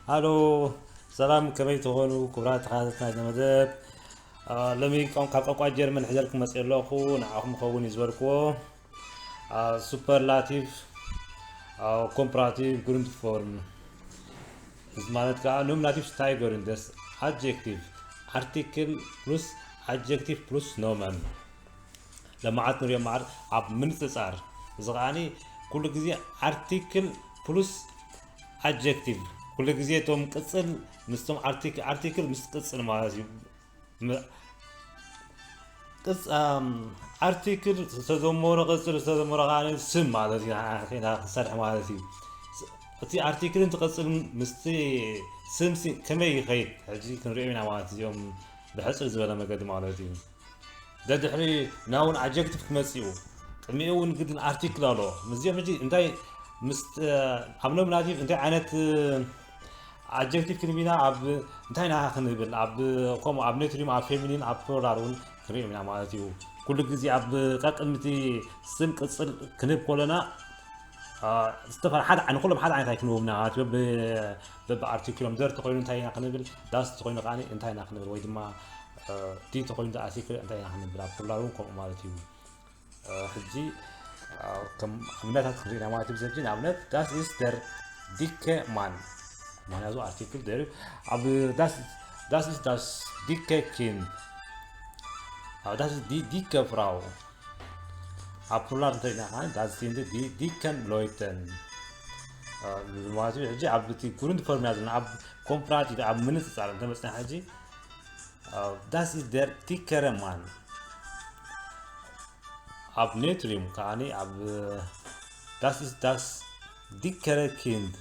ሃሎ፣ ሰላም፣ ከመይ ትኾኑ ክቡራት ተኸታተልቲ ናይዚ መደብ? አ፣ ሎሚ ቋን-፣ ካብ ቋንቋ ጀርመን ሒዘልኩም መፅእ ኣለኹ። ንዓኹም ክኸውን እዩ ዝበልክዎ፣ አ፣ ሱፐርላቲቭ፣ አ፣ ኮምፓራቲቭ ግሩንድ ፎርም። እዚ ማለት ከዓ ኖሚናቲቭ ስታይገርን ደስ፣ ኣድጀክቲቭ፣ ኣርቲክል ፕሉስ ኣድጀክቲቭ ፕሉስ ኖመን። ለማዓት ንሪኦ መዓር ኣብ ምንፅፃር። እዚ ከዓኒ ኩሉ ግዜ ኣርቲክል ፕሉስ ኣድጀክቲቭ። ኩሉ ግዜ እቶም ቅፅል ምስቶም ኣርቲክ-፣ ኣርቲክል ምስ ቅፅል ማለት እዩ። ም-፣ ቅፅ-፣ ኣም፣ ኣርቲክል ዝተዘመረ ቅፅል ዝተዘመረ ከዓኒ ስም ማለት እዩ። ንሓ-፣ ንሓ-፣ ክንሰርሕ ማለት እዩ። እቲ ኣርቲክልን ትቕፅል ምስቲ ስምሲ ከመይ ይኸይድ? ሕጂ ክንሪኦ ኢና ማለት እዚኦም ብሕፅር ዝበለ መገዲ ማለት እዩ። ደድሕሪ ናውን ኣጀክቲቭ ክመፅኡ ቅድሚኡ እውን ግድን ኣርቲክል ኣሎ። ምስዚኦም ሕጂ እንታይ ምስ፣ ኣብ ኖሚናቲቭ እንታይ ዓይነት ኣጀክቲቭ ክንብና ኣብ እንታይ ኢና ክንብል? ኣብ ከምኡ ኣብ ኔትሪም ኣብ ፌሚኒን ኣብ ፕሉራል እውን ክንሪኦም ኢና ማለት እዩ። ኩሉ ግዜ ኣብ ቀቅድሚቲ ስም ቅፅል ክንህብ ከለና ዝተፈ-፣ ሓደ ዓይነት፣ ኩሎም ሓደ ዓይነት ኣይክንህቦም ኢና ማለት እዩ። በብ-፣ በብኣርቲክሎም ዘር ተኾይኑ እንታይ ኢና ክንብል፣ ዳስ ተኾይኑ ከዓኒ እንታይ ኢና ክንብል፣ ወይ ድማ ዲ ተኾይኑ ኣርቲክል እንታይ ኢና ክንብል፣ ኣብ ፕሉራል እውን ከምኡ ማለት እዩ። ሕጂ ከም ኣብነታት ክንርኢ ኢና ማለት እዩ። ብዘጂ ንኣብነት ዳስ ኢስ ደር ዲከ ማን፣ ምክንያቱ ኣርቲክል ደር ኣብ ዳስ፣ ዳስ ኢስ ዳስ ዲከ ኪንድ፣ ኣብ ዳስ ኢስ ዲ ዲከ ፍራው፣ ኣብ ፕሉራል እንተሪእና ከዓ ዳስ ሲንድ ዲ ዲከን ሎይተን ማለት እዩ። ሕጂ ኣብ እቲ ግሩንድ ፎርም ኢና ዘለና፣ ኣብ ኮምፓራቲቭ ኣብ ምንፅፃር እንተመፅና ሕጂ ዳስ ኢስ ደር ዲከረ ማን፣ ኣብ ኔትሪም ከዓኒ ኣብ ዳስ ኢስ ዳስ ዲከረ ኪንድ፣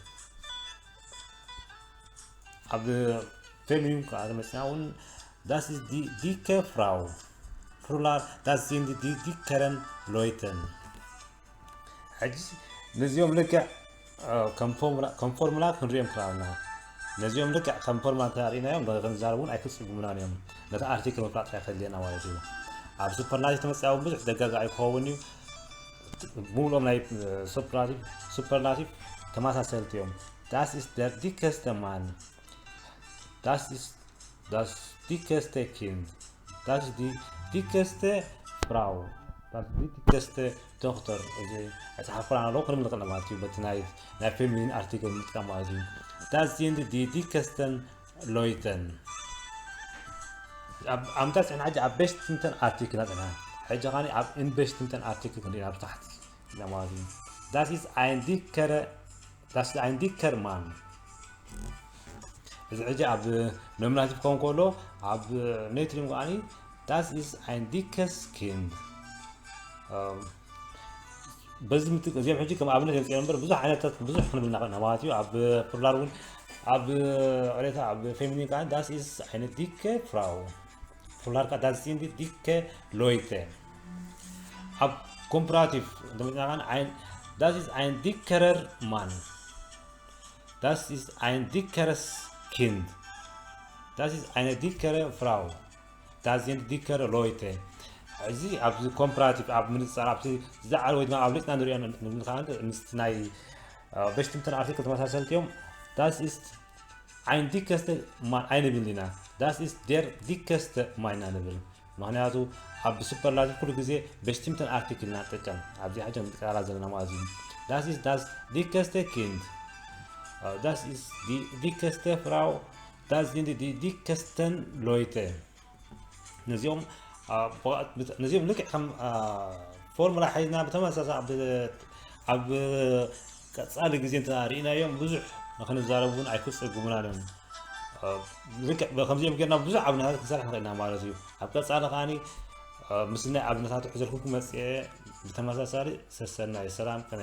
ኣብ ፌሚኒን ከዓ ተመፅና እውን ዳስ ኢስ ዲ ዲከ ፍራው፣ ፕሉራል ዳስ ሲንድ ዲ ዲከረን ሎይተን። ሕጂ ነዚኦም ልክዕ ከም ፎርሙላ፣ ከም ፎርሙላ ክንሪኦም ክላልና ነዚኦም ልክዕ ከም ፎርሙላ እንተሪእናዮም ክንዛረብ እውን ኣይክፅጉሙናን እዮም። ነቲ ኣርቲክል ምፍላጥ ኣይከድልየና ማለት እዩ። ኣብ ሱፐርላቲቭ ተመፅያ እውን ብዙሕ ደጋጋ ኣይክኸውን እዩ። ብምሉኦም ናይ ሱፐርላቲቭ፣ ሱፐርላቲቭ ተመሳሰልቲ እዮም። ዳስ ኢስ ደር ዲከስተ ማን፣ ዳስ ኢስ ዳስ ዲከስተ ኪንድ፣ ዳስ ዲ ዲከስተ ፍራው፣ ዳስ ዲ ዲከስተ ዶክተር። እዚ ኣይተሓፍራን ኣለዉ ክንብል ንኽእል ማለት እዩ። በቲ ናይ፣ ናይ ፌሚኒን ኣርቲክል ምጥቃም ማለት እዩ። ዳስ ሲንድ ዲ ዲከስተን ሎይተን። ኣብ፣ ኣብ ምንታይ ፅሕና ሕጂ ኣብ ቤስቲምተን ኣርቲክል ኢና ፅሕና። ሕጂ ኸዓኒ ኣብ ኢንቤስቲምተን ኣርቲክል ክንርኢ ናብ ታሕቲ ኢና ማለት እዩ። ዳስ ኢስ ኣን ዲከረ፣ ዳስ ኢስ ኣን ዲከር ማን። እዚ ሕጂ ኣብ ኖሚናቲቭ ክኸውን ከሎ ኣብ ኔትሪም ከዓኒ ዳስ ኢስ ኣን ዲከስ ኪንድ። በዚ ምት-፣ እዚኦም ሕጂ ከም ኣብነት የምፅኦም እምበር ብዙሕ ዓይነታት ብዙሕ ክንብል ንኽእል ኢና ማለት እዩ። ኣብ ፕሉራል እውን ኣብ ቅሬታ ኣብ ፌሚኒን ከዓ ዳስ ኢስ ኣን ዲከ ፍራው፣ ፕሉራል ከዓ ዳስ ሲንድ ዲከ ሎይተ። ኣብ ኮምፓራቲቭ እንተመፅና ከዓ ኣን-፣ ዳስ ኢስ ኣን ዲከረር ማን፣ ዳስ ኢስ ኣን ዲከረስ ኪንድ፣ ዳስ ኢስ ኣን ዲከረ ፍራው፣ ዳስ ሲንድ ዲከረ ሎይተ። እዚ ኣብዚ ኮምፓራቲቭ ኣብ ምንፃር ኣብቲ ዝለዓለ ወይ ድማ ኣብሊፅና ንሪኦ ንብል ከዓ ምስቲ ናይ ቤስቲምተን ኣርቲክል ተመሳሰልቲ እዮም። ዳስ ኢስ ኣን ዲከስተ ማን ኣይንብል ኢና። ዳስ ኢስ ደር ዲከስተ ማን ኢና ንብል። ምኽንያቱ ኣብ ሱፐርላቲቭ ኩሉ ግዜ ቤስቲምተን ኣርቲክል ኢና ንጥቀም። ኣብዚ ሕጂ ንጥቀላ ዘለና ማለት እዩ። ዳስ ኢስ ዳስ ዲከስተ ኪንድ፣ ዳስ ኢስ ዲ ዲከስተ ፍራው፣ ዳስ ሲንድ ዲ ዲከስተን ሎይተ። ነዚኦም፣ አ፣ ብቐ-፣ ብት-፣ ነዚኦም ልክዕ ከም፣ አ፣ ፎርሙላ ሒዝና ብተመሳሳሊ ኣብ፣ ኣብ ቀጻሊ ግዜ እንተ ርኢናዮም ብዙሕ ንኽንዛረብ እውን ኣይክጽግሙናን እዮም። አ፣ ልክዕ ብ-፣ ከምዚኦም ጌርና ብዙሕ ኣብነታት ክንሰርሕ ንኽእል ኢና ማለት እዩ። ኣብ ቀጻሊ ከዓኒ፣ አ፣ ምስ ናይ ኣብነታቱ ሒዘልኩም ክመጽእ እየ። ብተመሳሳሊ ሰሰናዩ። ሰላም ቅነ።